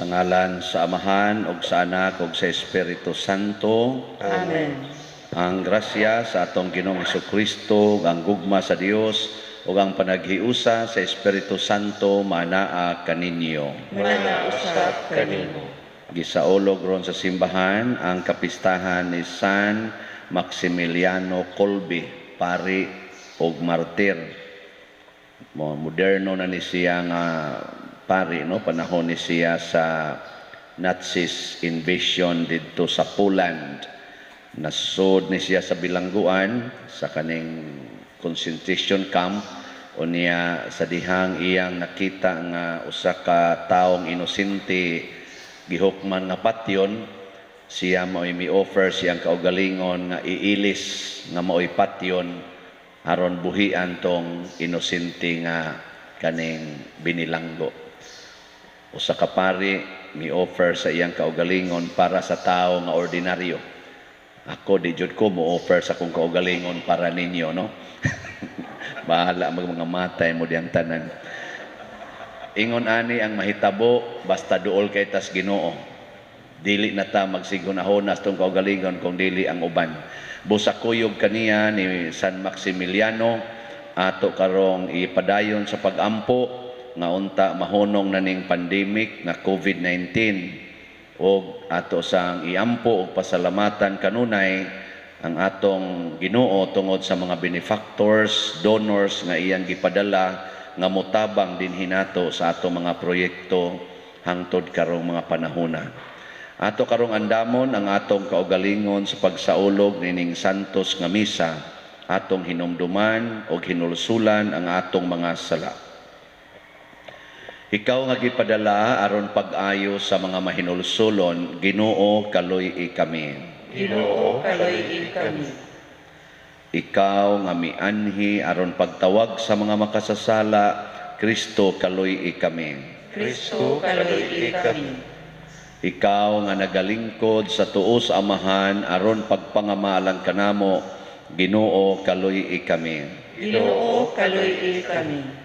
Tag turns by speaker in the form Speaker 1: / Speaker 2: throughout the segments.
Speaker 1: Sa ngalan sa Amahan ug sa Anak ug sa Espiritu Santo.
Speaker 2: Amen.
Speaker 1: Ang grasya sa atong Ginoong Kristo, ang gugma sa Dios ug ang panaghiusa sa Espiritu Santo manaa kaninyo.
Speaker 2: Manaa usab kanimo.
Speaker 1: Gisaulog ron sa simbahan ang kapistahan ni San Maximiliano Kolbe, pari ug martir. Moderno na ni siya nga pari, no, panahon ni siya sa Nazis invasion didto sa Poland. Nasod ni siya sa bilangguan sa kaning concentration camp. Unya sa dihang iyang nakita nga usa ka taong inosente gihukman nga patyon, siya mao'y mi-offer siyang kaugalingon nga iilis nga mao'y patyon aron buhian tong inosente nga kaning binilanggo. Usa ka pari mi-offer sa iyang kaugalingon para sa tao nga ordinaryo. Ako, di jud ko mo offer sa akong kaugalingon para ninyo, no? Bahala mag mga matay mo diyang tanan. Ingon ani ang mahitabo basta duol kay tas Ginoo. Dili na ta magsigunahona sa atong kaugalingon kung dili ang uban. Busa kuyog kaniya ni San Maximiliano, ato karong ipadayon sa pagampo nga unta mahunong na ning pandemic nga COVID-19, og ato sang iampo og pasalamatan kanunay ang atong Ginoo tungod sa mga benefactors, donors nga iyang gipadala nga motabang dinhi nato sa atong mga proyekto hangtod karong mga panahona. Ato karong andamon ang atong kaugalingon sa pagsaulog nining santos nga misa, atong hinumduman og hinulsulan ang atong mga sala. Ikaw nga gipadala aron pag-ayo sa mga mahinulsulon, Ginoo, kaluy-i kami.
Speaker 2: Ginoo, kaluy-i kami.
Speaker 1: Ikaw nga mianhi aron pagtawag sa mga makasasala, Kristo, kaluy-i kami.
Speaker 2: Kristo, kaluy-i kami.
Speaker 1: Ikaw nga nagalingkod sa tuo sa Amahan aron pagpangamalang kanamo, Ginoo, kaluy-i kami.
Speaker 2: Ginoo, kaluy-i kami.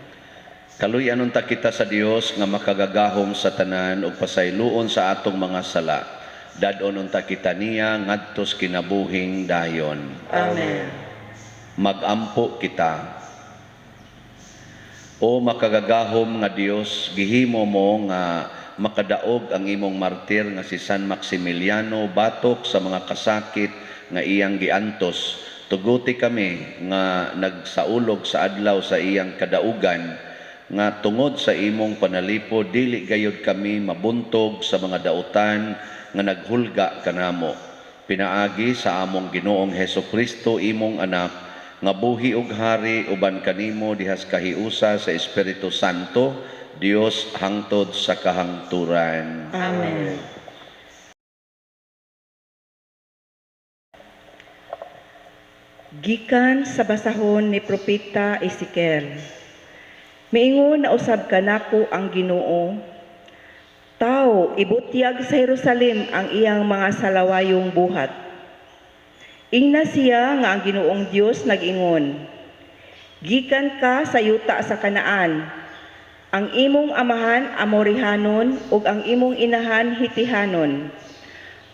Speaker 1: Kaluy-an unta kita sa Dios nga makagagahom sa tanan ug pasayloon sa atong mga sala. Dad-on unta kita niya ngadtos kinabuhing dayon.
Speaker 2: Amen.
Speaker 1: Magampo kita. O makagagahom nga Dios, gihimo mo nga makadaog ang imong martir nga si San Maximiliano batok sa mga kasakit nga iyang giantos. Tuguti kami nga nagsaulog sa adlaw sa iyang kadaugan, nga tungod sa imong panalipod dili gayud kami mabuntog sa mga dautan nga naghulga kanamo. Pinaagi sa among Ginoong Heso Kristo, imong anak, nga buhi ug hari uban kanimo dihas kahiusa sa Espiritu Santo, Dios hangtod sa kahangturan.
Speaker 2: Amen.
Speaker 3: Gikan sa basahon ni Propeta Ezekiel. Miingon na usab kanako ang Ginoo, tao, ibutyag sa Jerusalem ang iyang mga salawayong buhat. Ingna siya nga ang Ginoong Dios nag-ingon, gikan ka sa yuta sa Kanaan, ang imong amahan Amorihanon ug ang imong inahan Hitihanon.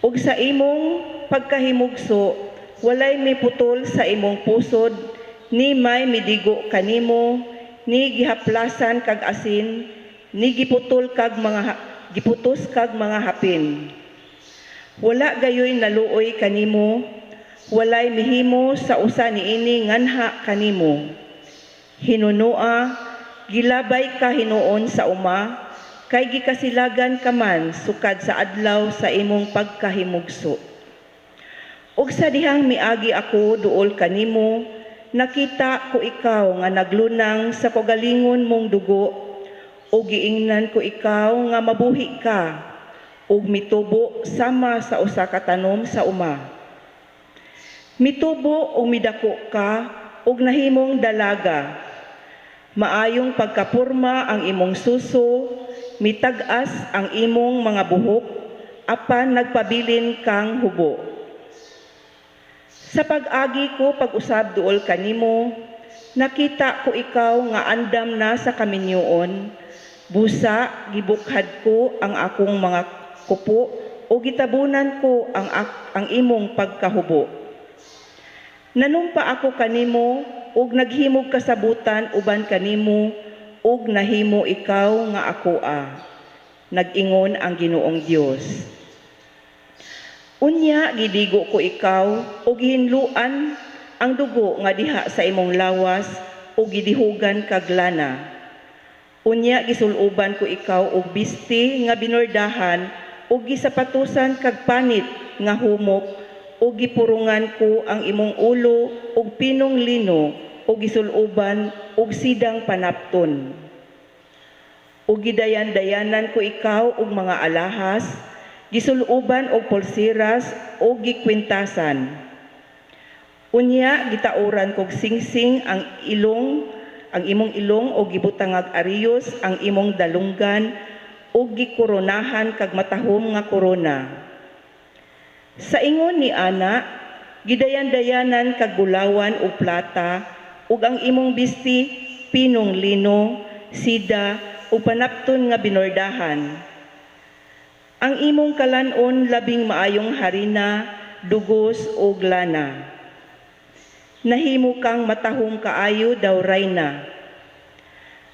Speaker 3: Ug sa imong pagkahimugso, walay miputol sa imong pusod, ni may midigo kanimo, ni gihaplasan kag asin, ni giputol kag mga giputos kag mga hapin. Wala gayoy naluoy kanimo, walay mihimo sa usa niini nganha kanimo. Hinunoa, gilabay ka hinuon sa uma, kay gikasilagan ka man sukad sa adlaw sa imong pagkahimugso. Ug sa dihang miagi ako duol kanimo, nakita ko ikaw nga naglunang sa kagalingon mong dugo, ug giingnan ko ikaw nga mabuhi ka, ug mitubo sama sa usa ka tanom sa uma. Mitubo ug midako ka, ug nahimong dalaga. Maayong pagkapurma ang imong suso, mitag-as ang imong mga buhok, apan nagpabilin kang hubo. Sa pag-agi ko pag-usab duol kanimo, nakita ko ikaw nga andam na sa kaminyoon, Busa gibukhad ko ang akong mga kupo o gitabunan ko ang imong pagkahubo. Nanumpa ako kanimo ug naghimog kasabutan uban kanimo ug nahimo ikaw nga akoa. Nag-ingon ang Ginoong Dios. Unya gidigo ko ikaw ug gihinluan ang dugo nga diha sa imong lawas ug gidihugan kag lana. Unya gisuluban ko ikaw og bisti nga binordahan ug gisapatusan kag panit nga humok ug gipurungan ko ang imong ulo og pinong lino ug gisuluban og sidang panapton. Ug gidayan-dayanan ko ikaw og mga alahas, gisuluban og pulseras ug gikwintasan. Unya gitauran kog singsing ang ilong, ang imong ilong og gibutangag ariyos ang imong dalunggan ug gikoronahan kag matahom nga korona. Sa ingon ni ana, gidayan-dayanan kag bulawan ug plata ug ang imong bisti pinong lino, sida ug panapton nga binordahan. Ang imong kalan-on labing maayong harina, dugos ug lana. Nahimo kang matahom kaayo daw rayna.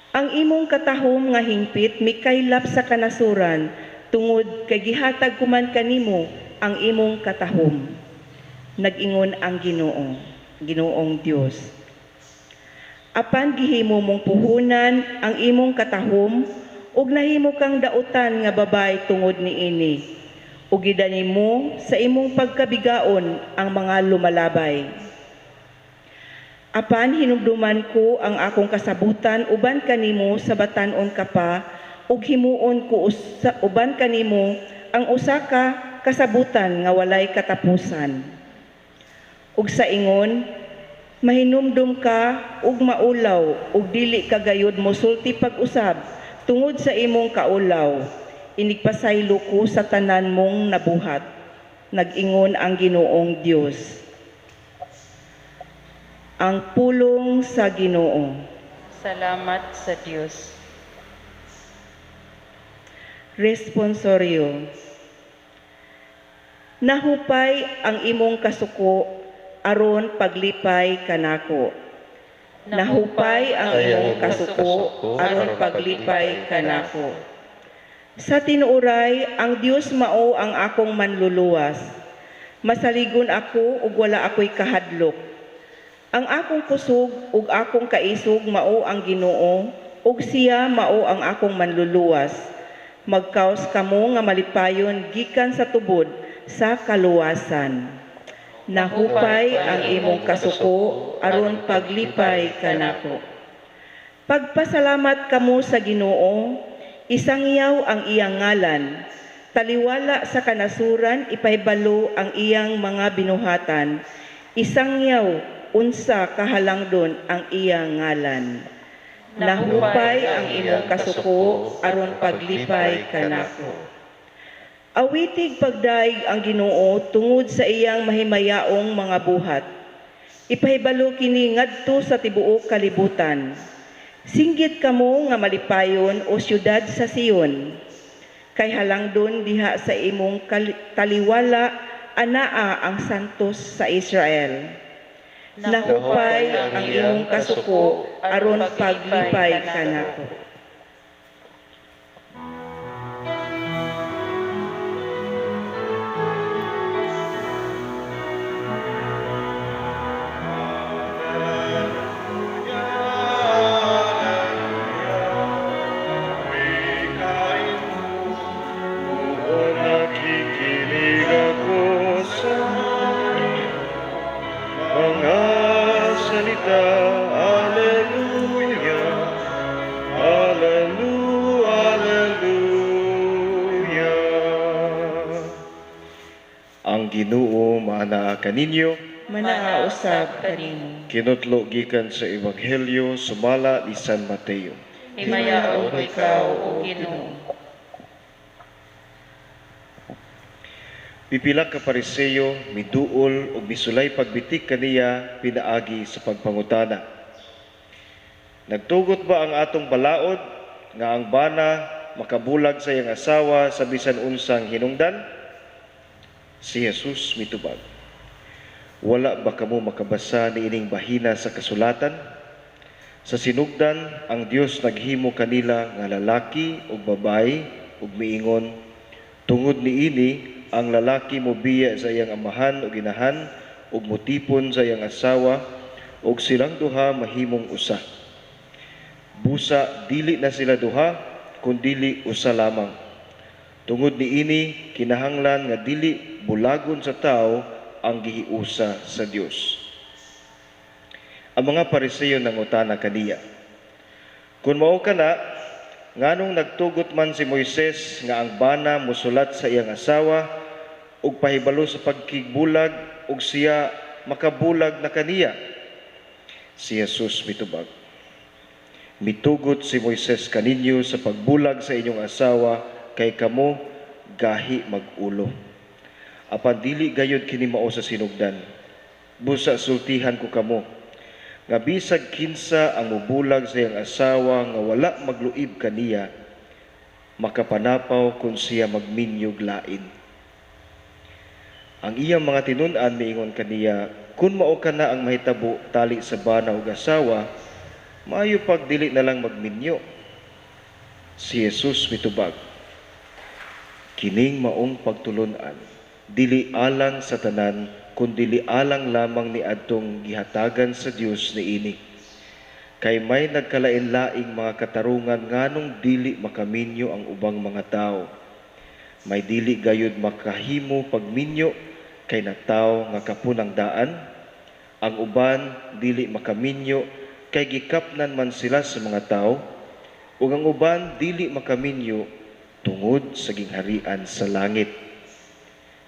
Speaker 3: Ang imong katahom nga hingpit mikaylap sa kanasuran tungod kay gihatag kuman kanimo ang imong katahom. Nag-ingon ang Ginoo, Ginoong Dios. Apan gihimo mong puhunan ang imong katahom ug nahimo kang dautan nga babay tungod niini. Ug gidani mo sa imong pagkabigaon ang mga lumalabay. Apan hinumduman ko ang akong kasabutan uban kanimo sa batan-on ka pa, ug himuon ko uban kanimo ang usa ka kasabutan nga walay katapusan. Ug sa ingon, mahinumdum ka ug maulaw ug dili ka gayud mosulti pag-usab tungod sa imong kaulaw. Inigpasaylo ko sa tanan mong nabuhat. Nag-ingon ang Ginoong Dios. Ang pulong sa Ginoo.
Speaker 2: Salamat sa Dios.
Speaker 3: Responsorio. Nahupay ang imong kasuko aron paglipay kanako. Nahupay ang imong kasuko aron paglipay kanako. Sa tinuoray, ang Dios mao ang akong manluluwas. Masaligon ako ug wala ako'y kahadlok. Ang akong kusog ug akong kaisog mao ang Ginoo, ug siya mao ang akong manluluwas. Magkaos kamo nga malipayon gikan sa tubod sa kaluwasan. Nahupay ang imong kasuko aron paglipay kanako. Pagpasalamat kamo sa Ginoo, isangyaw ang iyang ngalan. Taliwala sa kanasuran ipahibalo ang iyang mga binuhatan. Isangyaw unsa kahalangdon ang iyang ngalan. Nahupay ang imong kasuko aron paglipay kanako. Awitig pagdaig ang Ginoo tungod sa iyang mahimayaong mga buhat. Ipahibalo kini ngadto sa tibuok kalibutan. Singgit kamo nga malipayon o siyudad sa Sion. Kay halangdon diha sa imong taliwala anaa ang santos sa Israel. Nahupay ang imong kasuko aron paglipay kanako.
Speaker 4: Nakikinig ako sa mga salita. Alleluia, Alleluia, Alleluia. Ang Ginoo maanaa kaninyo.
Speaker 3: Manaa usab kanimo.
Speaker 4: Kinutlo gikan sa Ebanghelyo sumala ni San Mateo.
Speaker 2: Himayaon ikaw, O Ginoo.
Speaker 4: Pipila ka Pariseo miduol ug misulay pagbitik kaniya pinaagi sa pagpangutana. Nagtugot ba ang atong balaod nga ang bana makabulag sa iyang asawa sa bisan unsang hinungdan?" Si Jesus mitubag, "Wala ba kamo makabasa niining bahina sa kasulatan? Sa sinugdan ang Dios naghimo kanila nga lalaki ug babayi ug miingon, 'Tungod niini ang lalaki mobiya sa iyang amahan ug inahan ug motipon sa iyang asawa ug silang duha mahimong usa.' Busa dili na sila duha, kundili usa lamang. Tungod niini kinahanglan nga dili bulagon sa tawo ang gihiusa sa Dios." Ang mga Pariseo nangutana kaniya, "Kung mao kana, nganong nagtugot man si Moises nga ang bana mosulat sa iyang asawa ug pahibalo sa pagkigbulag ug siya makabulag na kaniya?" Si Jesus mitubag, "Mitugot si Moises kaninyo sa pagbulag sa inyong asawa kay kamo gahi mag-ulo. Apan dili gayud kini mao sa sinugdan. Busa sultihan ko kamo nga bisag kinsa ang mobulag sa iyang asawa nga wala magluib kaniya, makapanapaw kung siya magminyog lain." Ang iyang mga tinun-an miingon kaniya, "Kung mao kana ang mahitabo tali sa bana ug asawa, maayo pag dili na lang magminyo." Si Jesus mitubag, "Kining maong pagtulon-an dili alang sa tanan, kundili alang lamang ni adtong gihatagan sa Dios niini. Kay may nagkalain-laing mga katarungan nganong dili makaminyo ang ubang mga tawo. May dili gayud makahimo pagminyo kay nataw nga kapunang daan. Ang uban dili makaminyo kay gikapnan man sila sa mga tawo, ug ang uban dili makaminyo tungod sa gingharian sa langit.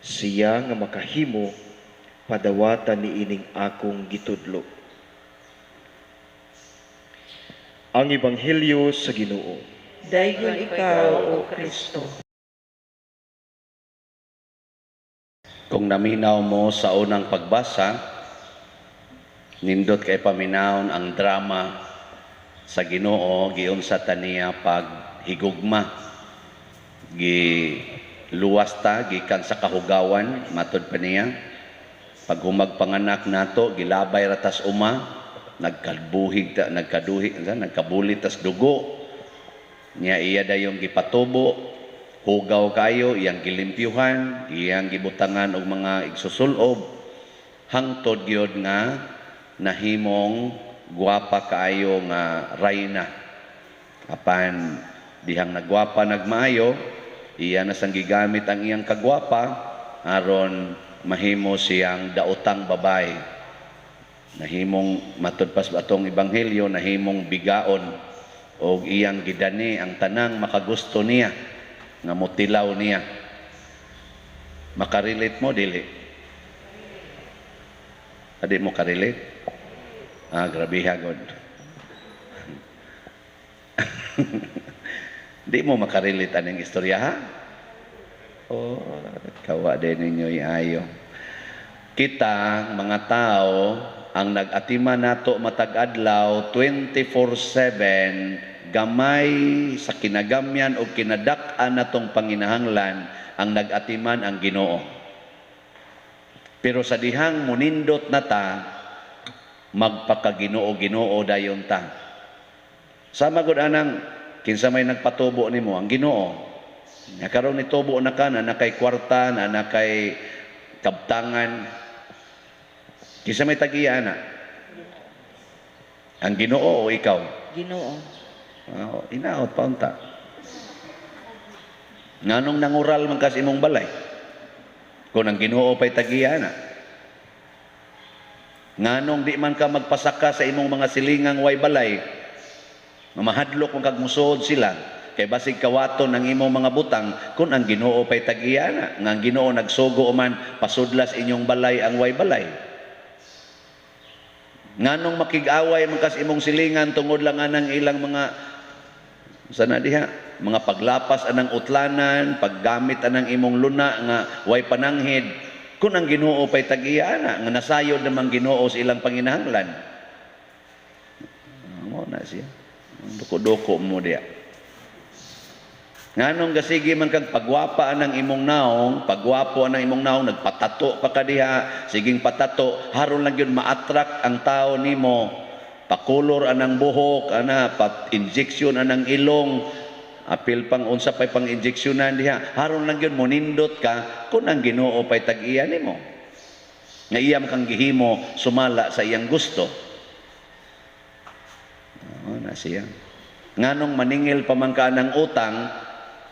Speaker 4: Siya nga makahimo, padawatan niining akong gitudlo." Ang Ebanghelyo sa Ginoo.
Speaker 3: Daygon ikaw, O Kristo.
Speaker 1: Kung naminaw mo sa unang pagbasa, nindot kay paminawon ang drama sa Ginoo giunsa ta niya paghigugma. Giluwas ta gikan sa kahugawan, matod pa niya. Paghumag panganak nato, gilabay ra tas uma, nagkabuhig ta, nagkaduhi, nagkabulit tas dugo. Niya iya dayong gipatubo, hugaw kayo, iyang gilimpyuhan, iyang gibutangan og mga igsusulob, hangtod gyud nga nahimong gwapa kaayo nga rayna. Apan dihang nagwapa nagmaayo, iya na sang gigamit ang iyang kagwapa aron mahimo siyang daotang babay. Nahimong matud pas atong ebanghelyo, nahimong bigaon og iyang gidani ang tanang makagusto niya nga motilaw niya. Makarelate mo dili? Adi mo karelate? Ah, grabe hagod. Di mo makarelate aning istorya, ha? Oh, kawa din ninyo iayo. Kita mga tao ang nag-atima nato matag adlaw 24/7, gamay sa kinagamyan o kinadak-an natong panginahanglan, ang nag-atiman ang Ginoo. Pero sa dihang munindot na ta, magpakaginoo-ginoo dayon ta. Sama gud anang kinsa may nagpatubo nimo, ang Ginoo. Nakaroon ni tubo na ka, na nakay kwarta, na nakay kabtangan. Kinsa may tagiya na? Ang Ginoo o ikaw?
Speaker 3: Ginoo.
Speaker 1: Oh, inaot pa unta. Nganong nangural man kas imong balay? Kung ang Ginoo pa'y tagiya na. Nganong di man ka magpasaka sa imong mga silingang way balay, mamahadlok man kag musuod sila, kay basig kawaton ang imong mga butang, kung ang Ginoo pa'y tagiya na, nga ang Ginoo nagsugo man pasudlas inyong balay ang way balay. Nganong makig-away man kas imong silingan tungod lang anang ilang mga sana diha, mga paglapas anang utlanan, paggamit anang imong luna nga way pananghid, kung ang Ginoo pa'y tagiya na, nga nasayod namang Ginoo sa ilang panginahanglan. Mo na siya. Duko-duko mo diya. Nganong gasige man kag pagwapa anang imong naong, pagwapo anang imong naong, nagpatato pa ka diha, siging patato, haron lang gyud ma-attract ang tao nimo. Pakulor anang buhok, ana pat injection anang ilong, apil pang unsa pay pang injeksyonan diha, haron lang gyud monindot ka kung ang Ginoo pay tag-iya nimo. Nga iya man kang gihimo sumala sa iyang gusto. Oh, na siya. Nganong maningil pa man ka ng utang,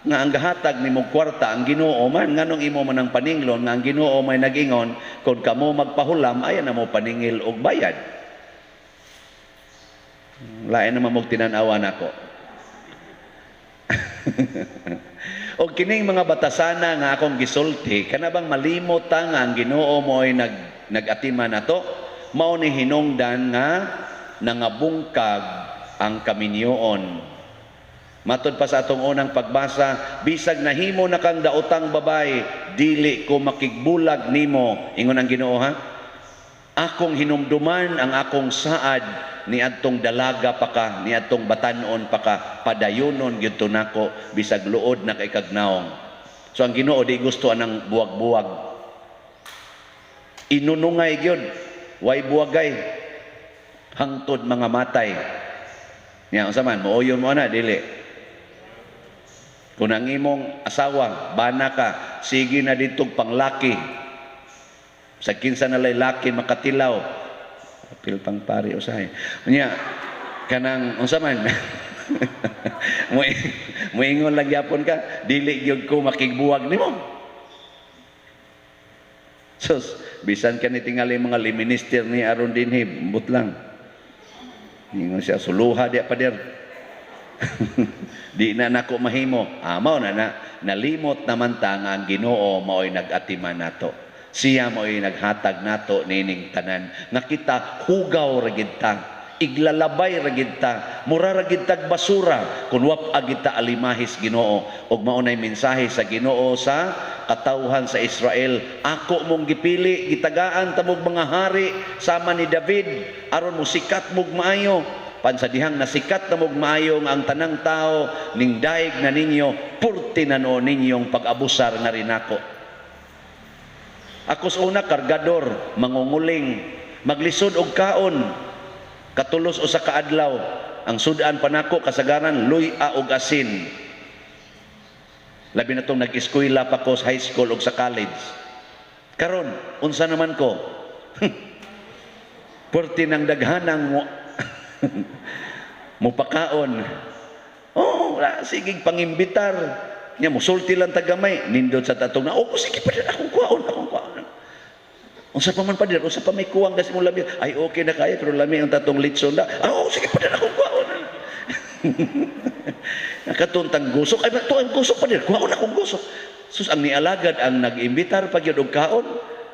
Speaker 1: nga ang gahatag nimo kwarta ang Ginoo man, nganong imo man ang paninglon nga ang Ginoo may nag-ingon kon kamo magpahulam ayan na mo paningil og bayad. Lain naman mog tinan-awa nako. Og kining mga batasana nga akong gisulti, kana bang malimot ta nga ang Ginoo mo'y nag-atiman nato, mao ni hinungdan nga nangabungkag ang kaminyoon. Matod pa sa atong unang pagbasa, bisag nahimo na kang daotang babay, dili ko makigbulag nimo. Ingon ang Ginoo, ha? Akong hinumduman ang akong saad niadtong dalaga pa ka, niadtong batan-on pa ka, padayonon gyud to nako bisag luod na kay kagnaong. So ang Ginoo di gusto anang buwag-buwag. Inunungay gyud, way buwagay hangtod mga matay. Nya unsa man, mooyon mo ana dili. Kung ang imong asawa, bana ka, sige na ditog panglaki. Sa kinsa na lay laki makatilaw. Apil pang pari usahay. Unya kanang unsa man? Moingon lang gyapon ka, dili gyud ko makigbuwag nimo. Sus, bisan ka ni tingali mga minister ni aron dinhi, but lang. Ingon siya, suluha diya pader. Di na nako mahimo. Mao na na nalimot naman ta nga ang Ginoo maoy nag-atiman nato. Siya maoy naghatag nato nining tanan. Nga kita hugaw ra gid ta, iglalabay ra gid ta, mura ra gid tag basura kun wap agid ta alimahis Ginoo. Og mao nay mensahe sa Ginoo sa katawhan sa Israel. Ako mong gipili, gitagaan ta mog mga hari sama ni David aron mo sikat mog maayo. Pansadihang nasikat na mog maayo nga ang tanang tao ning daig na ninyo, purti na noo ninyong pag-abusar nga rinako. Ako sa una kargador, mangunguling, maglisod og kaon, katulos usa ka adlaw, ang sudan pa nako kasagaran luy-a og asin. Labi na tong nag-eskwela pa ko sa high school og sa college. Karon, unsa naman ko? Purti ng daghanang mo mupakaon. Oh, wala, sige pangimbitar. Nya musulti lang tagamay, nindot sa tatong na, oh, sige pa din akong kuwaon, akong kuwaon. Unsa pa man pa din, unsa pa may kuwang kasi mong lami. Ay, okay na kaya, pero lami ang tatong litson na. Ah, oh, sige pa din akong kuwaon. Nakatuntang gusok, ay, to ang gusok pa din, kuwaon akong gusok. Sus, ang nialagad, ang nag-imbitar pa gyud og kaon.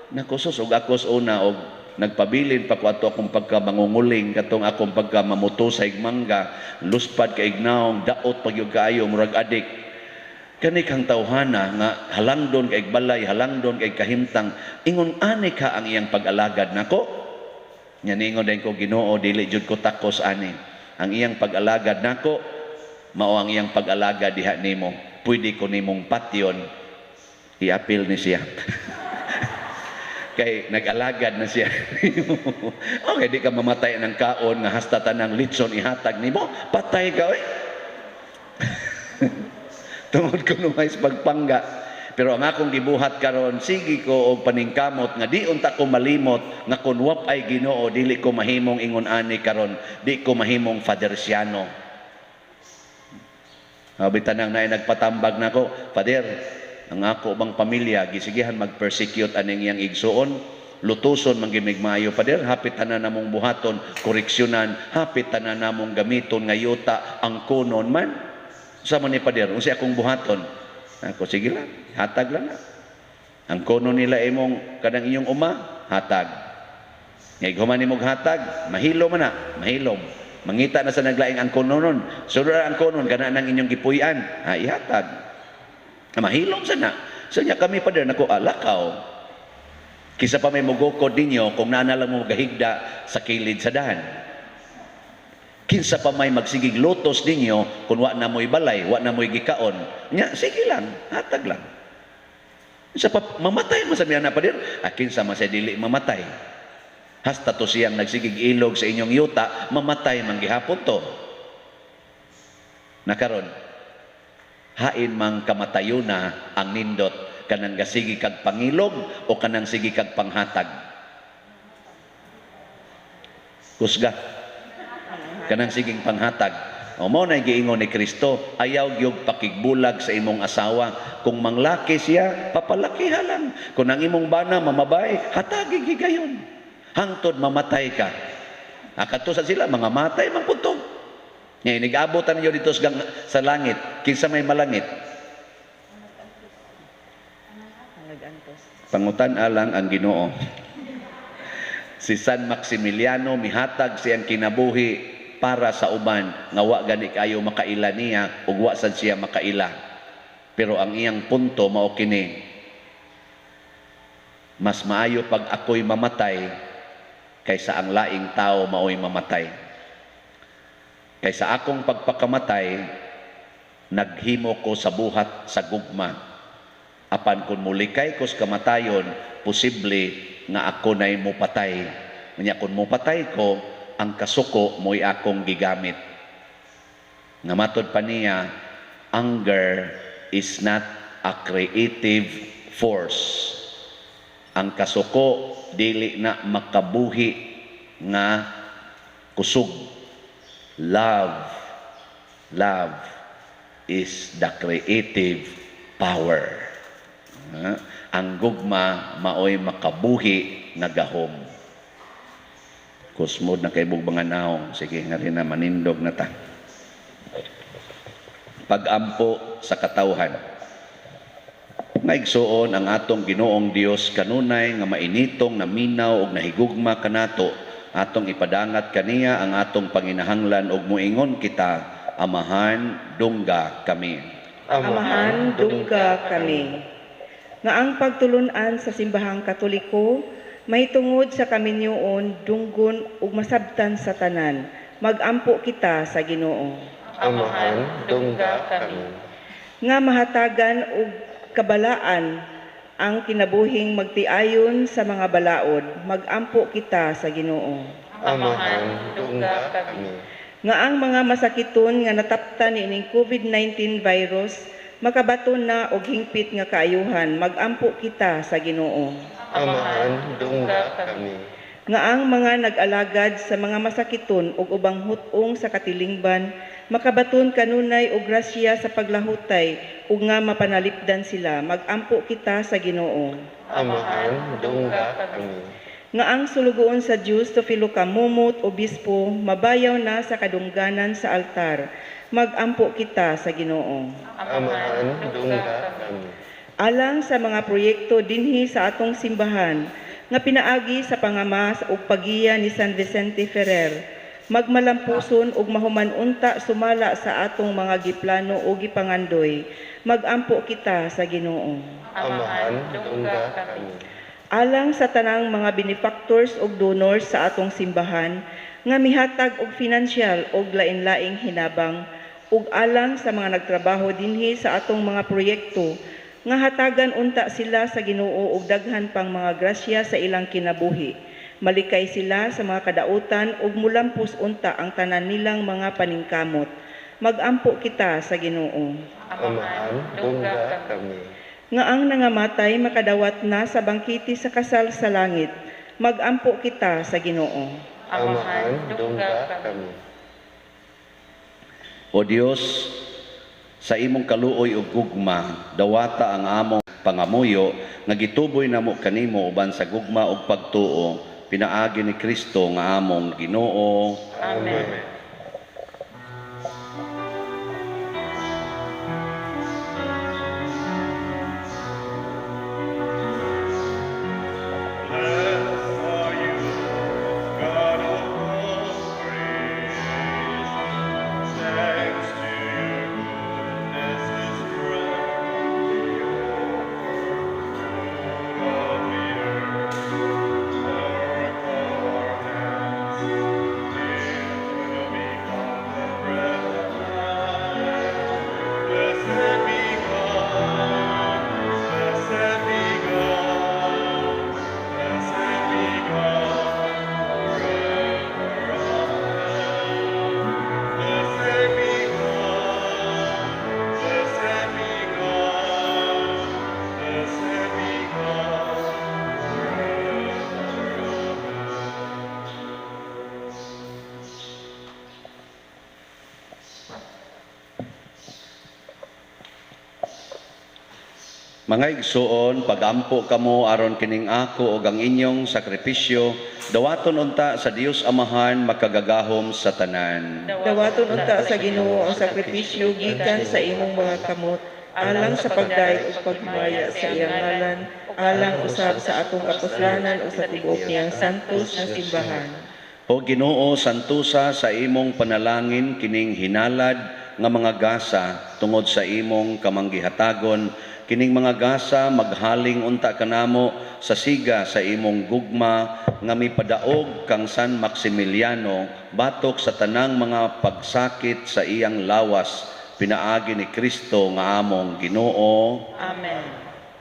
Speaker 1: Nako, sus, og akos una, og nagpabilin pa ko ato akong pagka mangunguling, katong akong pagka mamuto sa igmangga, luspad ka ignaong, daot pag yung kaayo, murag adik. Kani kang tawhana nga halangdon kay balay, halangdon kay kahimtang, ingon ani ka ang iyang pag-alagad nako. Nya ningon din ko Ginoo, dili jud ko takos ani. Ang iyang pag-alagad nako, mao ang iyang pag-alagad diha nimo. Pwede ko nimong patyon, i-appeal ni siya. Kay nag-alagad na siya. Okay, di ka mamatay ng kaon nga hasta tanang litson ihatag nimo, patay ka oy. Tungod ko lumay sa pagpangga. Pero ang akong gibuhat karon, sige ko og paningkamot nga di unta ko malimot nga kun wap ay Ginoo dili ko mahimong ingon ani karon, di ko mahimong Fadersiano. Abi tanang naay nagpatambag nako, Father, ang ako bang pamilya gisigihan magpersecute aning iyang igsuon, lutuson man gimig maayo, Father, hapit tanan namong buhaton, koreksyonan, hapit tanan namong gamiton nga yuta ang kunon man. Sa man ni Father, unsa akong buhaton? Ako sige lang, hatag lang na. Ang kuno nila imong kanang inyong uma, hatag. Ngay human nimog hatag, mahilom man na, mahilom. Mangita na sa naglaing ang kuno nun. Sunod ang kunon kana nang inyong gipuy-an, ha, ihatag. Mahilom sana. So nya kami pa nako alakaw. Kisa pa may mugukod ninyo kung naa na lang mo gahigda sa kilid sa dahan. Kinsa pa may magsigig lutos ninyo kung wa na mo'y balay, wa na mo'y gikaon. Nya, sige lang, hatag lang. Kinsa pa mamatay man sa na pader, ah, kinsa man sa dili mamatay. Hasta to siyang nagsigig ilog sa inyong yuta, mamatay man gihapon to. Nakaron, hain mang kamatayuna ang nindot, kanang gasigi kag pangilog o kanang sige kag panghatag? Kusga. Kanang siging panghatag. O mo na giingon ni Kristo, ayaw gyud pakigbulag sa imong asawa. Kung manglaki siya, papalakiha lang. Kung ang imong bana mamabay, hatagi gigayon. Hangtod mamatay ka. Akato sa sila, mga matay man pud to. Nga inig-abot ninyo dito sa langit, kinsa may malangit? Pangutan alang ang Ginoo. Si San Maximiliano mihatag siyang kinabuhi para sa uban nga wa gani kayo makaila niya ug wa sad siya makaila. Pero ang iyang punto mao kini: mas maayo pag ako'y mamatay kaysa ang laing tao mao'y mamatay. Kaysa akong pagpakamatay, naghimo ko sa buhat sa gugma. Apan kung mulikay ko sa kamatayon, posible nga ako na'y mupatay. Unya kung mupatay ko, ang kasuko mo'y akong gigamit. Nga matod pa niya, anger is not a creative force. Ang kasuko dili na makabuhi nga kusog. Love, love is the creative power. Ang gugma maoy makabuhi nga gahom. Kusmod na kay mga naong. Sige nga rin na manindog na ta. Pagampo sa katawhan. Maigsuon ang atong Ginoong Dios kanunay nga mainitong naminaw og nahigugma kanato. Atong ipadangat kaniya ang atong panginahanglan og moingon kita, Amahan, dungga kami.
Speaker 3: Amahan, dungga kami. Nga ang pagtulunan sa simbahang Katoliko mahitungod sa kaminyoon, dunggon ug masabtan sa tanan. Magampo kita sa Ginoo.
Speaker 5: Amahan, dungga kami.
Speaker 3: Nga mahatagan og kabalaan ang kinabuhing magtiayon sa mga balaod. Magampo kita sa Ginoo.
Speaker 5: Amahan, dungga kami.
Speaker 3: Nga ang mga masakiton nga nataptan niining COVID-19 virus makabaton na og hingpit nga kaayuhan. Magampo kita sa Ginoo.
Speaker 5: Amahan, dungga kami.
Speaker 3: Nga ang mga nag-alagad sa mga masakiton ug ubang hut-ong sa katilingban makabaton kanunay og grasya sa paglahutay ug nga mapanalipdan sila. Magampo kita sa Ginoo.
Speaker 5: Amahan, dungga kami.
Speaker 3: Nga ang sulugoon sa Dios Teofilo Camomot, obispo, mabayaw na sa kadungganan sa altar. Magampo kita sa Ginoo.
Speaker 5: Amahan, dungga kami.
Speaker 3: Alang sa mga proyekto dinhi sa atong simbahan nga pinaagi sa pangama ug pagiya ni San Vicente Ferrer, magmalampuson ug mahuman unta sumala sa atong mga giplano o gipangandoy. Magampo kita sa Ginoo.
Speaker 5: Amahan, dungga kami.
Speaker 3: Alang sa tanang mga benefactors ug donors sa atong simbahan nga mihatag og financial ug lain-laing hinabang, ug alang sa mga nagtrabaho dinhi sa atong mga proyekto nga hatagan unta sila sa Ginoo og daghan pang mga grasya sa ilang kinabuhi. Malikay sila sa mga kadautan ug mulampos unta ang tanan nilang mga paningkamot. Magampo kita sa Ginoo.
Speaker 5: Amahan, dungga kami.
Speaker 3: Nga ang nangamatay makadawat na sa bangkiti sa kasal sa langit. Magampo kita sa Ginoo.
Speaker 5: Amahan, dungga kami.
Speaker 1: O Dios, sa imong kaluoy ug gugma, dawata ang among pangamuyo nga gituboy namo kanimo uban sa gugma ug pagtuo, pinaagi ni Kristo nga among Ginoo.
Speaker 2: Amen.
Speaker 1: Mga igsuon, pagampo kamo aron kining ako ug ang inyong sakripisyo, dawaton unta sa Dios Amahan makagagahom sa tanan.
Speaker 3: Dawaton unta sa Ginoo ang sakripisyo gikan sa imong mga kamot, alang sa pagdayeg ug paghimaya sa iyang ngalan, alang usab sa atong kapuslanan ug sa tibuok niyang santos nga simbahan.
Speaker 1: O Ginoo, santusa sa imong panalangin kining hinalad nga mga gasa tungod sa imong kamanggihatagon. Kining mga gasa maghaling unta kanamo sa siga sa imong gugma nga mipadaog kang San Maximiliano batok sa tanang mga pagsakit sa iyang lawas, pinaagi ni Kristo nga among Ginoo.
Speaker 2: Amen.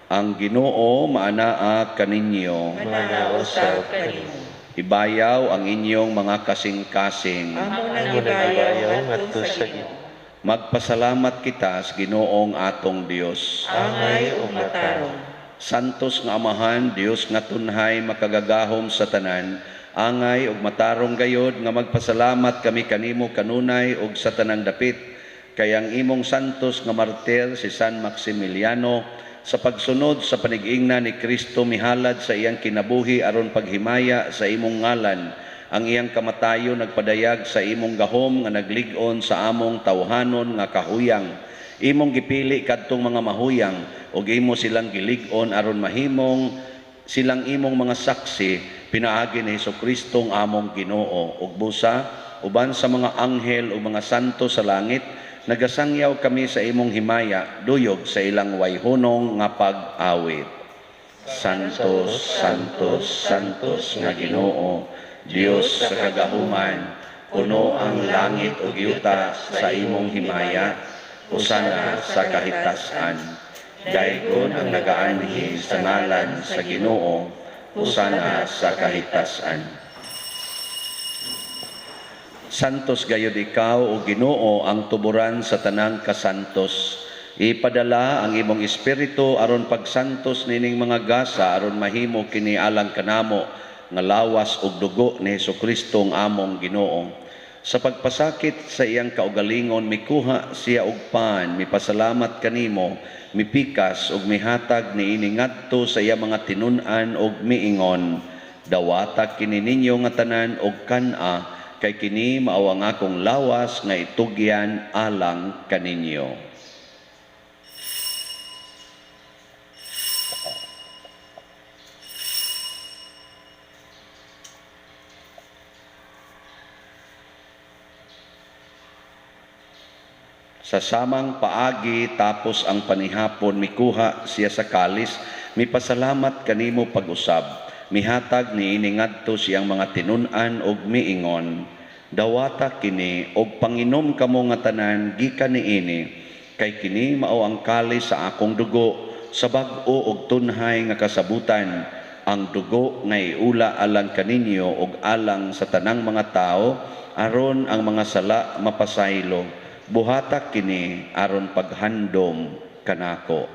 Speaker 1: Ang Ginoo maanaa kaninyo.
Speaker 3: Manaa usab kanimo.
Speaker 1: Ibayaw ang inyong mga kasing-kasing.
Speaker 3: Amo nang gibayaw ngadto sa Ginoo.
Speaker 1: Magpasalamat kita sa Ginoong atong Dios.
Speaker 3: Angay ug matarong.
Speaker 1: Santos nga Amahan, Dios nga tunhay makagagahom sa tanan, angay ug matarong gayod nga magpasalamat kami kanimo kanunay ug sa tanang dapit. Kay ang imong santos nga martir si San Maximiliano sa pagsunod sa panigingna ni Kristo mihalad sa iyang kinabuhi aron paghimaya sa imong ngalan. Ang iyang kamatayo nagpadayag sa imong gahom nga naglig-on sa among tawhanon nga kahuyang. Imong gipili kadtong mga mahuyang ug imo silang gilig-on aron mahimong silang imong mga saksi pinaagi ni Hesukristo ang among Ginoo. Ug busa uban sa mga anghel ug mga santo sa langit, nagasangyaw kami sa imong himaya duyog sa ilang wayhunong nga pag-awit. Santos, Santos, Santos nga Ginoo, Dios sa kagahuman, puno ang langit ug yuta sa imong himaya, hosana sa kahitasan. Daygon ang nagaanhi sa ngalan sa Ginoo, hosana sa kahitasan. Santos gayud ikaw o Ginoo ang tuburan sa tanang kasantos. Ipadala ang imong espiritu aron pagsantos nining mga gasa aron mahimo kini alang kanamo nga lawas ug dugo ni Hesukristo ang among Ginoo. Sa pagpasakit sa iyang kaugalingon mikuha siya og pan, mipasalamat kanimo, mipikas ug mihatag niini ngadto sa iyang mga tinun-an ug miingon, dawata kini ninyo nga tanan og kan-a, kay kini mao ang akong lawas nga itugyan alang kaninyo. Sa samang paagi tapos ang panihapon mikuha siya sa kalis, mipasalamat kanimo pag-usab, mihatag niini ngadto siyang mga tinun-an og miingon, dawata kini og panginom kamo nga tanan gikan niini, kay kini mao ang kalis sa akong dugo sa bag-o og tunhay nga kasabutan, ang dugo nga iula alang kaninyo og alang sa tanang mga tawo aron ang mga sala mapasaylo. Buhata kini aron paghandom kanako.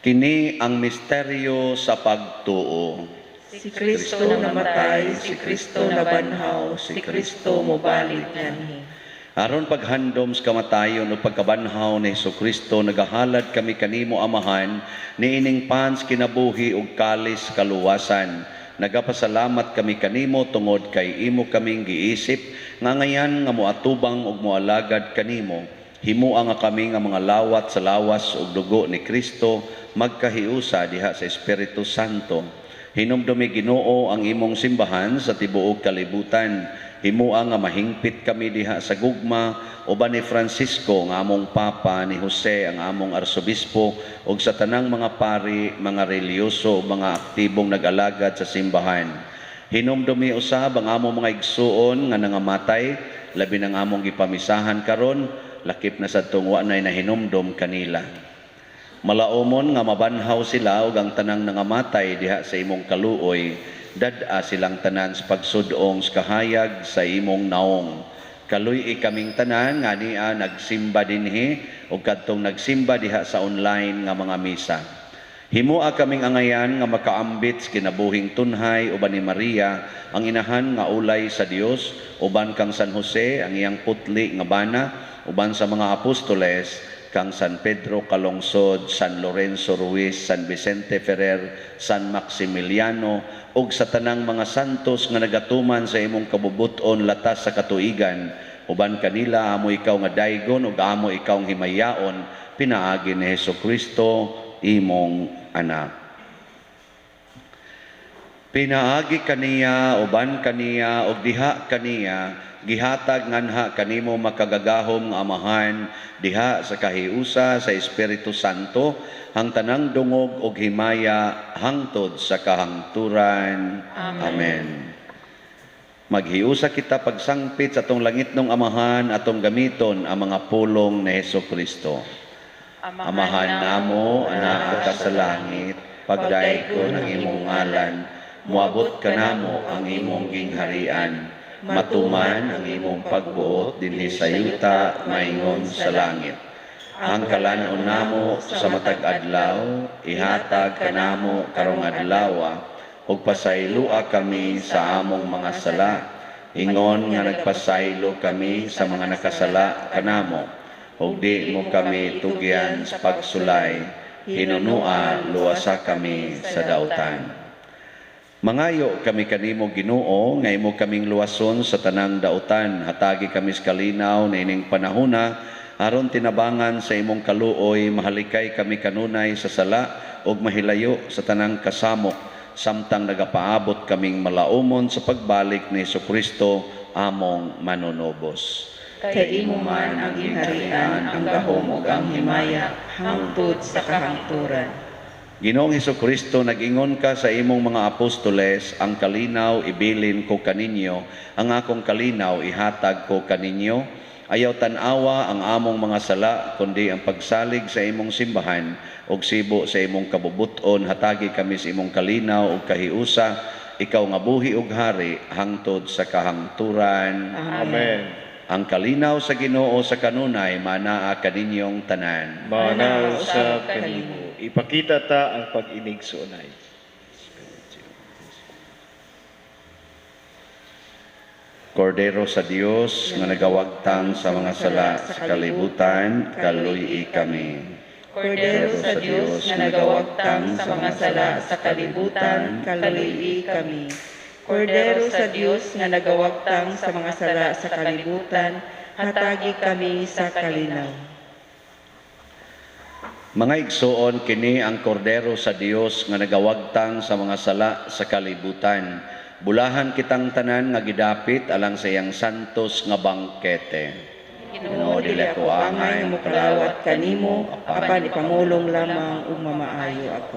Speaker 1: Kini ang misteryo sa pagtuo.
Speaker 3: Si Kristo namatay, si Kristo nabanhaw, si Kristo mobalik nganhi.
Speaker 1: Aron paghandom sa kamatayon o pagkabanhaw ni Hesukristo, nagahalad kami kanimo Amahan, niining pans kinabuhi ug kalis kaluwasan. Nagapasalamat kami kanimo tungod kay imo kaming giisip, nga ngayan nga moatubang ug moalagad kanimo. Himua nga kami nga mga lawat sa lawas ug dugo ni Kristo, magkahiusa diha sa Espiritu Santo. Hinumdumi Ginoo ang imong simbahan sa tibuok kalibutan. Himua nga mahingpit kami diha sa gugma uban ni Francisco nga among Papa, ni Jose ang among Arsobispo, ug sa tanang mga pari, mga relihiyoso, mga aktibong nag-alagad sa simbahan. Hinumdumi usab ang among mga igsuon nga nangamatay, labi ng among gipamisahan karon, lakip na sadtong wa nay nahinumdom kanila. Malaomon nga mabanhaw sila ug ang tanang nangamatay diha sa imong kaluoy, dad-a silang tanan sa pagsudong sa kahayag sa imong naong. Kaluy-i kaming tanan nga niya nagsimba dinhi ug kadtong nagsimba diha sa online nga mga misa. Himoa kaming angayan nga makaambit sa kinabuhing tunhay uban ni Maria, ang inahan nga ulay sa Dios, uban kang San Jose, ang iyang putli nga bana, uban sa mga apostoles, kang San Pedro Calungsod, San Lorenzo Ruiz, San Vicente Ferrer, San Maximiliano, ug sa tanang mga santos nga nagatuman sa imong kabubuton latas sa katuigan, uban kanila amo ikaw nga daygon ug amo ikaw ang himayaon, pinaagi ni Hesukristo imong anak. Pinaagi kaniya, uban kaniya, ug diha kaniya, gihatag nganha kanimo makagagahom nga Amahan, diha sa kahiusa sa Espiritu Santo, ang tanang dungog ug himaya hangtod sa kahangturan.
Speaker 2: Amen.
Speaker 1: Amen. Maghiusa kita pagsangpit sa atong langitnong Amahan, atong gamiton ang mga pulong ni Hesukristo. Amahan namo, anaa ka sa langit, pagdaygon ang imong ngalan, moabot kanamo ang imong gingharian, matuman ang imong pagbuot dinhi sa yuta maingon sa langit. Ang kalan-on namo sa matag adlaw, ihatag kanamo karong adlawa, ug pasayloa kami sa among mga sala, ingon nga nagpasaylo kami sa mga nakasala kanamo, ug di mo kami tugyan sa pagsulay, hinunua luwasa kami sa dautan. Mangayo kami kanimo Ginoo, nga imo kaming luwason sa tanang dautan, hatagi kami sa kalinaw niining panahona, aron tinabangan sa imong kaluoy, mahalikay kami kanunay sa sala ug mahilayo sa tanang kasamok, samtang nagapaabot kaming malaumon sa pagbalik ni Hesukristo among manunubos.
Speaker 3: Kay imo man ang gingharian, ang gahom ug ang himaya, hangtod sa kahangturan.
Speaker 1: Ginoong Hesukristo, nag-ingon ka sa imong mga apostoles, ang kalinaw ibilin ko kaninyo, ang akong kalinaw ihatag ko kaninyo. Ayaw tan-awa ang among mga sala, kundi ang pagsalig sa imong simbahan ug sibo sa imong kabubuton, hatagi kami sa imong kalinaw ug kahiusa, ikaw nga buhi ug hari hangtod sa kahangturan.
Speaker 4: Amen.
Speaker 1: Ang kalinaw sa Ginoo sa kanunay manaa kaninyong tanan.
Speaker 4: Manaa usab kanimo. Ipakita ta ang pag-inig suunay.
Speaker 1: Kordero sa Dios nga nagawagtang sa mga sala sa kalibutan, kaluy-i kami.
Speaker 2: Kordero sa Dios nga nagawagtang sa mga sala sa kalibutan, kaluy-i kami.
Speaker 3: Kordero sa Dios nga nagawagtang sa mga sala sa kalibutan, hatagi kami sa kalinaw.
Speaker 1: Mga igsoon, kini ang kordero sa Dios nga nagawagtang sa mga sala sa kalibutan. Bulahan kitang tanan nga gidapit alang sa iyang santos nga bangkete.
Speaker 3: Ginoo, dili ako angay nga mokalawat kanimo, apan ipangulong lamang ug mamaayo ako.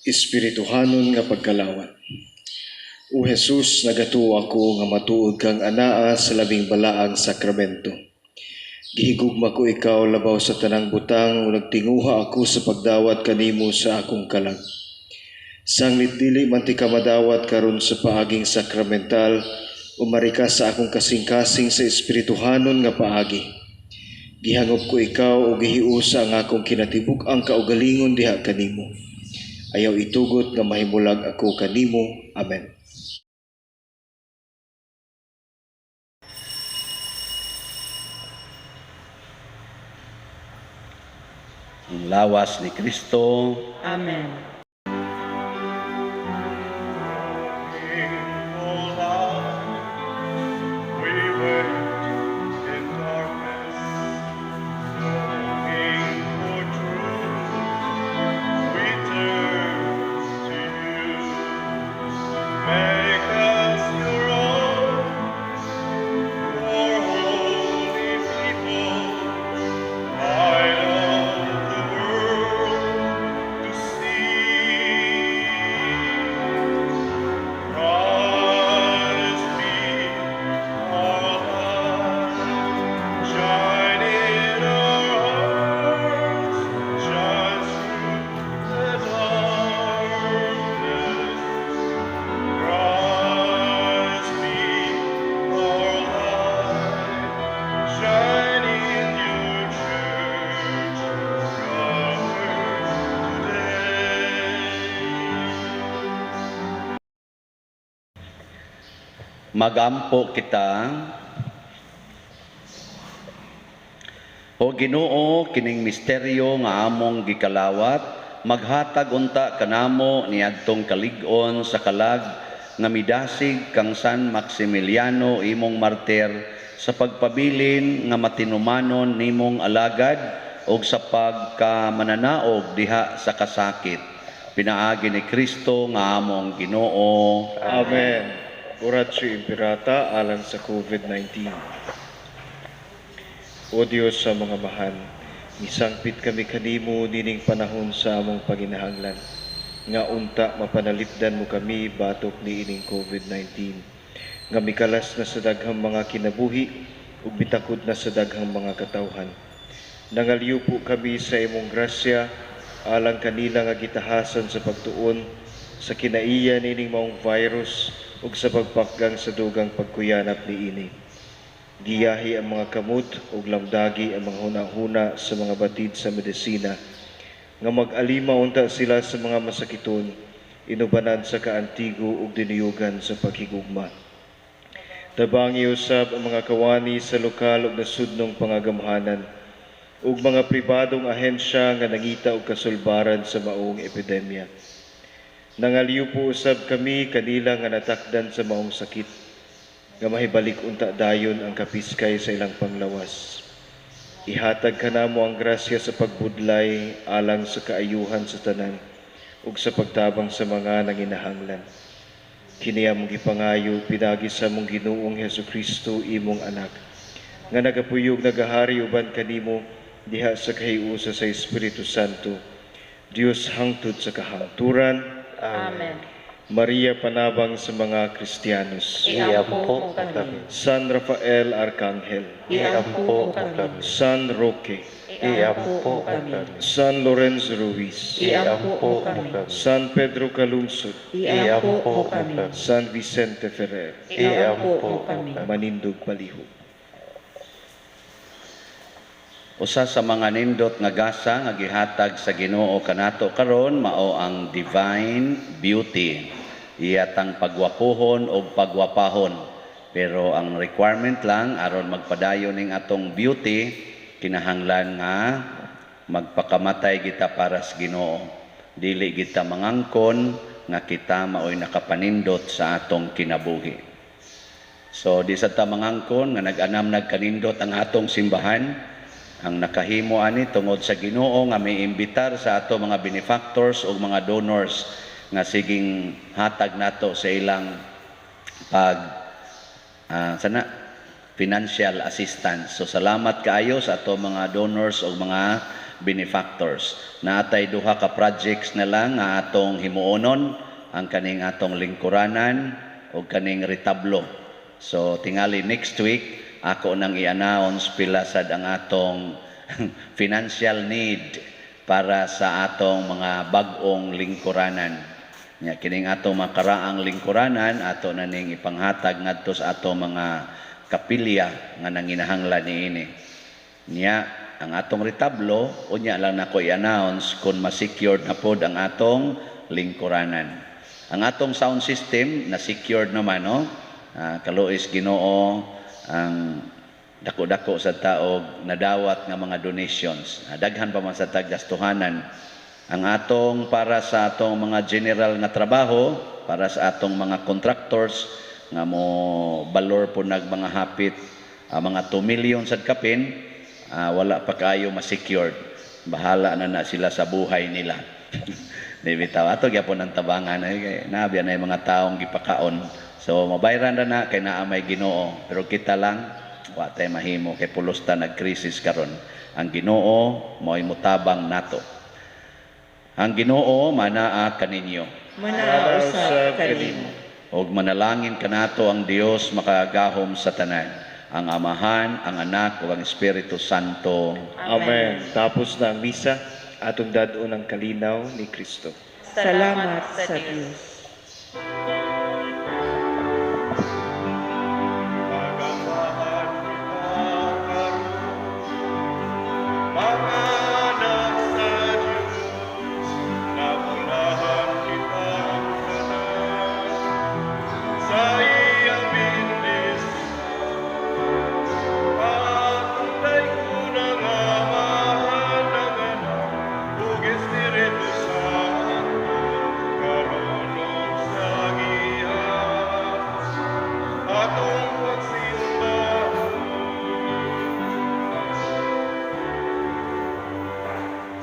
Speaker 4: Espirituhanon nga pagkalawat. O Jesus, nagatuo ako nga matuod kang anaa sa labing balaang sakramento. Gihigugma ko ikaw labaw sa tanang butang ug nagtinguha ako sa pagdawat kanimo sa akong kalag. Sanglit dili man ti ka madawat karon sa paaging sakramental, umari ka sa akong kasing-kasing sa espirituhanon nga paagi. Gihangop ko ikaw ug gihiusa ang akong kinatibuk-ang kaugalingon diha kanimo. Ayaw itugot nga mahimulag ako kanimo. Amen.
Speaker 1: Ang lawas ni Kristo.
Speaker 2: Amen.
Speaker 6: See.
Speaker 1: Magampo kita. O Ginoo, kining misteryo nga among gikalawat, maghatag unta kanamo niadtong kalig-on sa kalag nga midasig kang San Maximiliano imong martir sa pagpabilin nga matinumanon nimong alagad og sa pagkamananaog diha sa kasakit. Pinaagi ni Kristo nga among Ginoo.
Speaker 4: Amen. Oratio Imperata alang sa COVID-19. O Dios sa mga mahan, misangpit kami kanimo nining panahon sa among paginahanglan, nga unta mapanalipdan mo kami batok niining COVID-19, nga mikalas na sa daghang mga kinabuhi ug mitakod na sa daghang mga katawhan. Nangalyo po kami sa imong grasya alang kanila nga gitahasan sa pagtuon sa kinaiya nining maong virus ug sa pagpakgang sa dugang pagkuyanap niini. Giyahi ang mga kamot ug lamdagi ang mga hunahuna sa mga batid sa medisina, nga mag-alima unta sila sa mga masakiton, inubanan sa kaantigo ug dinuyugan sa paghigugma. Tabangi usab ang mga kawani sa lokal ug nasudnong pangagamhanan ug mga pribadong ahensya nga nangita og kasulbaran sa maong epidemya. Nangalyo po usab kami kanila nga natakdan sa maong sakit, nga mahibalik unta dayon ang kapiskay sa ilang panglawas. Ihatag kanamo ang grasya sa pagbudlay alang sa kaayuhan sa tanan ug sa pagtabang sa mga nanginahanglan. Kini among gipangayo pinaagi sa among Ginoong Hesukristo imong anak, nga nagapuyog nagahari uban kanimo diha sa kahiusa sa Espiritu Santo, Dios hangtod sa kahangturan.
Speaker 2: Amen.
Speaker 4: Maria panabang sa mga Kristiyanos.
Speaker 2: Iampo mo kami.
Speaker 4: San Rafael Arcangel.
Speaker 5: Iampo mo kami.
Speaker 4: San Roque.
Speaker 5: Iampo mo kami.
Speaker 4: San Lorenzo Ruiz.
Speaker 2: Iampo mo kami.
Speaker 4: San Pedro Calungsod.
Speaker 2: Iampo mo kami.
Speaker 4: San Vicente Ferrer.
Speaker 2: Iampo mo kami.
Speaker 4: Manindog palihog.
Speaker 1: Usa sa mga nindot nga gasa nga gihatag sa Ginoo kanato karon mao ang divine beauty. Iyatang pagwapuhon o pagwapahon. Pero ang requirement lang aron magpadayon ning atong beauty, kinahanglan nga magpakamatay kita para sa Ginoo. Dili kita mangangkon nga kita maoy nakapanindot sa atong kinabuhi. So di sa ta mangangkon nga nag-anam nagkanindot ang atong simbahan. Ang nakahimo ani tungod sa Ginoo nga may imbitar sa ato mga benefactors o mga donors nga siging hatag nato sa ilang pag sana financial assistance. So salamat kaayo sa ato mga donors o mga benefactors. Naatay duha ka projects na lang nga atong himuonon, ang kaning atong lingkuranan o kaning retablo. So tingali next week ako nang i-announce pila sad ang atong financial need para sa atong mga bag-ong lingkuranan. Nya kining atong makaraang lingkuranan ato na ning ipanghatag ngadto sa atong mga kapilya nga nanginahanglan niini. Nya ang atong retablo unya lang nako i-announce kung ma-secured na pod ang atong lingkuranan. Ang atong sound system na secured naman, no? Kaluoy Ginoo ang dako-dako sa taog nadawat nga mga donations. Daghan pa man sa taggastuhanan. Ang atong para sa atong mga general nga trabaho, para sa atong mga contractors nga mo balor po nag mga hapit mga 2 million sad kapin, wala pa kaayo ma-secured. Bahala na na sila sa buhay nila. Di bitaw ato gyapon ang tabangan ay naabya na yung mga taong gipakaon. So mabayran ra na kay naa may Ginoo, pero kita lang wa tay mahimo kay pulos ta nagkrisis karon. Ang Ginoo mao'y motabang nato. Ang Ginoo manaa kaninyo.
Speaker 3: Manaa usab kanimo.
Speaker 1: Og manalangin kanato ang Dios makagahom sa tanan, ang Amahan, ang Anak ug ang Espiritu Santo.
Speaker 4: Amen. Tapos na ang misa, atong dad-on ang kalinaw ni Kristo.
Speaker 3: Salamat sa Dios.